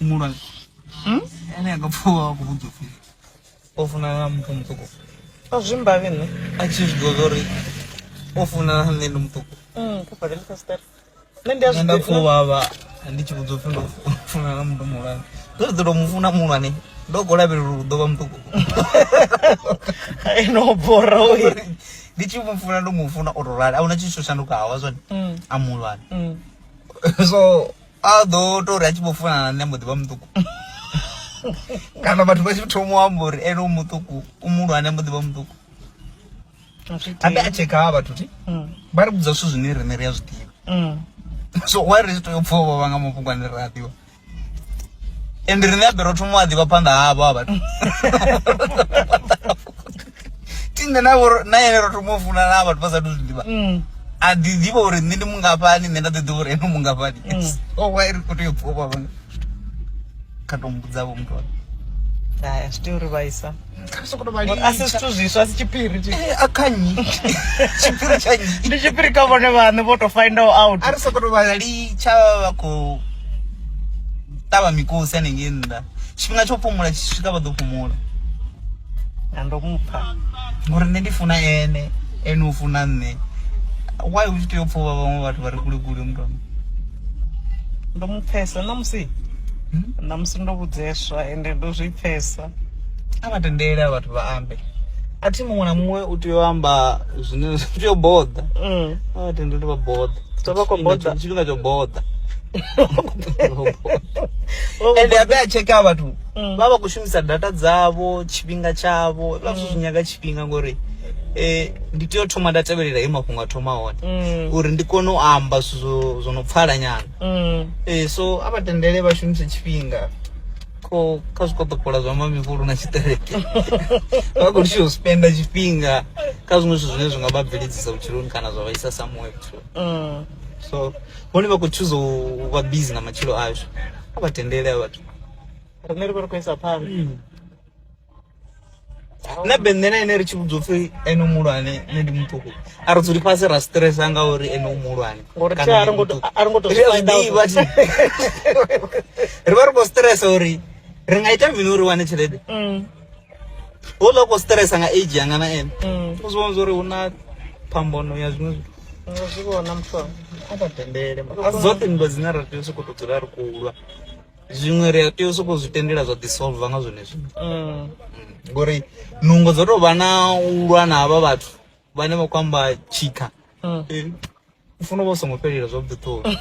Muhulwane ene a nga pfha wa khou vhudza upfhi o funana na muthu muṱuku. A zwi mbavhi nṋe. A tshi zwi ḓivha uri o funana na nṋe ndi muṱuku. Kha badele fasiṱere. Nṋe ndi a zwi Nṋe nda pfha u vhavha ndi tshi vhudzwa upfhi ndo funana na muthu muhulwane. Ndo ḓi to mu funa muhulwane ndo khou lavhelela uri u ḓo vha muṱuku. Eno bora uyu. Ndi tshi mu funa ndo mu funa o to rali ahuna tshithu tsho shandukaho wa zwone a muhulwane. So a ḓo to uri a tshi vho funa na nṋe a mbo ḓi vha muṱuku. Kana vhathu vha tshi thoma u amba uri ene u muṱuku u muhulwane a mbo ḓi vha muṱuku. Habe a tsheka havha vhathu thi vha ri vhudza zwithu zwine riṋe ri a zwi ḓivha. So why ri tshi tea u pfha vha vha nga mafhungo ane ri a ḓivha. And riṋe habe ro thoma u a ḓivha phanḓa havho havha vhathu. Thi nṋe na vho na ene ro thoma u funana havha vhathu vha sathu zwi ḓivha. A ḓi ḓivha uri nṋe ndi mungafhani nṋe nda ḓi ḓivha uri ene u mungafhani. So why ri khou tea u pfha vha vha kha to mbudza vho muthu wanga. Hai, a zwi tei uri vhaisa. Kha ri sokou tou vha Ngori a si litsha. zwithu zwiswa, a si tshiphiri thi. Eh, a kha nnyi tshiphiri tsha nnyi Ndi tshiphiri kha vhone vhaṋe vho to find out. A ri sokou tou vha litsha vha khou ṱavha mikosi hanengei nnḓa tshifhinga tsho fhumula tshi swika vha ḓo fhumula. Ya ndo mupfa. Ngori nṋe ndi funa ene, ene u funa nṋe. Why u tshi tea u pfha vha vhaṅwe vhathu vha re kule kule muthu wanga? Ndo mu pfesa ṋamusi. Ṋamusi ndo vhudzeswa ende ndo zwi pfesa. A vha tendele a vhathu vha ambe. A thi muṅwe na muṅwe u tea u amba zwine u tea u boḓa. A vha tendele vha boḓa. So vha khou boḓa. Tshifhinga tsho boḓa. Ende habe a tsheka vhathu vha vha khou shumisa data dzavho tshifhinga tshavho vha zwithu zwi nyaga tshifhinga ngori ndi tea u thoma nda tevhelela he mafhungo a thoma hone uri ndi kone u amba zwithu zwo no pfala nyana. So a vha tendele vha shumise tshifhinga kho kha zwikoṱopola zwa mamifulu na tshiṱereke vha khou tea u spenda tshifhinga kha zwiṅwe zwithu zwine zwi nga vha bveledzisa vhutshiloni kana zwa vha isa somewhere vhutshiloni. So vhone vha khou tshuza u vha busy na matshilo ashu a vha tendele a vhathu. Riṋe ri vha ri khou isa phanḓa. Nṋe be nṋe na ene ri tshi vhudzwa upfhi ene u muhulwane nṋe ndi muṱuku a ri dzuli fhasi ra stressa nga uri ene u muhulwane Ngori kana thi a nṋe ri ndi ngo to- muṱuku. a ri ngo to Ri zwi a zwi find out. ḓivha thi. Ri vha ri khou stressa uri ri nga ita mini uri ri wane tshelede. Houḽa u khou stressa nga age yanga na ene. U zwi vhona zwa uri hu na phambano ya zwiṅwe zwithu. Nga zwi vhona muthu wanga. A vha tendele a si dzoṱhe nndwa dzine ra tea u sokou tou dzula ri khou lwa. Zwiṅwe ri a tea u sokou zwi tendela zwa ḓi solver nga zwone zwiṋe. Ngori nungo dzo tou vha na u lwa na havha vhathu vhane vha khou amba tshikha. U funa u vha u songo fhelela zwavhuḓi ṱhohoni.